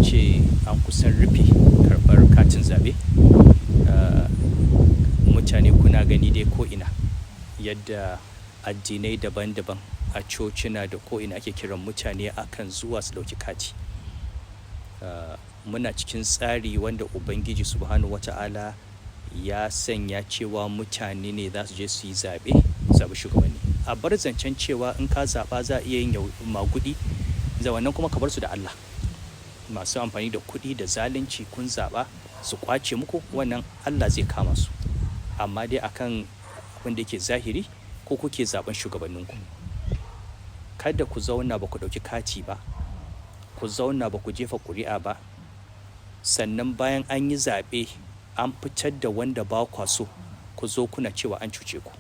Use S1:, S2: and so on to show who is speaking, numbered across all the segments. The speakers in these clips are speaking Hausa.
S1: Ce an kusan rufe karɓar katin zaɓe. Mutane kuna gani dai ko'ina yadda addinai daban-daban, a cocina da ko'ina ake kiran mutane akan zuwa su ɗauki kati. Muna cikin tsari wanda Ubangiji Subhanahu wa Ta'ala ya sanya cewa mutane ne za su je su yi zaɓe, zaɓi shugabanni. A bar zancen cewa in ka zaɓa za a iya yin maguɗi, wannan kuma ka bar su da Allah. Masu amfani da kuɗi da zalunci, kun zaɓa su ƙwace muku, wannan Allah zai kama su. Amma dai akan abin da yake zahiri, ko kuke zaɓen shugabanninku. Kada ku zauna ba ku ɗauki kati ba, ku zauna ba ku jefa ƙuri'a ba. Sannan bayan an yi zaɓe an fitar da wanda ba kwa so, ku zo kuna cewa an cuce ku.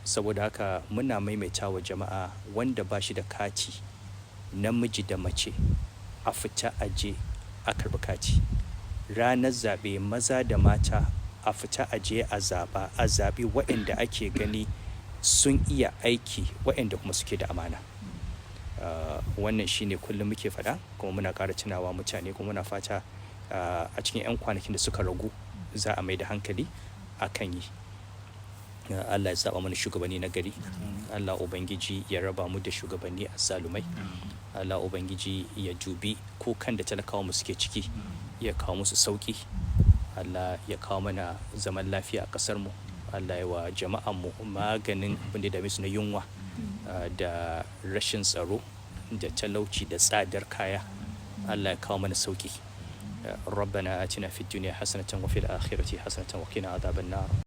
S1: Saboda haka muna maimaita wa jama'a, wanda ba shi da kati, namiji da mace, a fita a je a karɓi kati. Ranar zaɓe, maza da mata a fita a je a zaɓa, a zaɓi waɗanda ake gani sun iya aiki, waɗanda kuma suke da amana. Wannan shine kullum muke faɗa kuma muna ƙara tunawa mutane, kuma muna fata a cikin 'yan kwanakin da suka ragu za a mai da hankali a kan yi. Allah ya zaɓa mana shugabanni na gari. Allah Ubangiji ya raba mu da shugabanni azzalumai. Allah Ubangiji ya dubi kukan da talakawa mu suke ciki, ya kawo musu sauƙi. Allah ya kawo mana zaman lafiya a ƙasar mu. Allah ya wa jama'an mu maganin abin da ya dame su na yunwa da rashin tsaro da talauci da tsadar kaya. Allah ya kawo mana sauƙi. ربنا آتنا في الدنيا حسنة وفي الآخرة حسنة وقنا عذاب النار.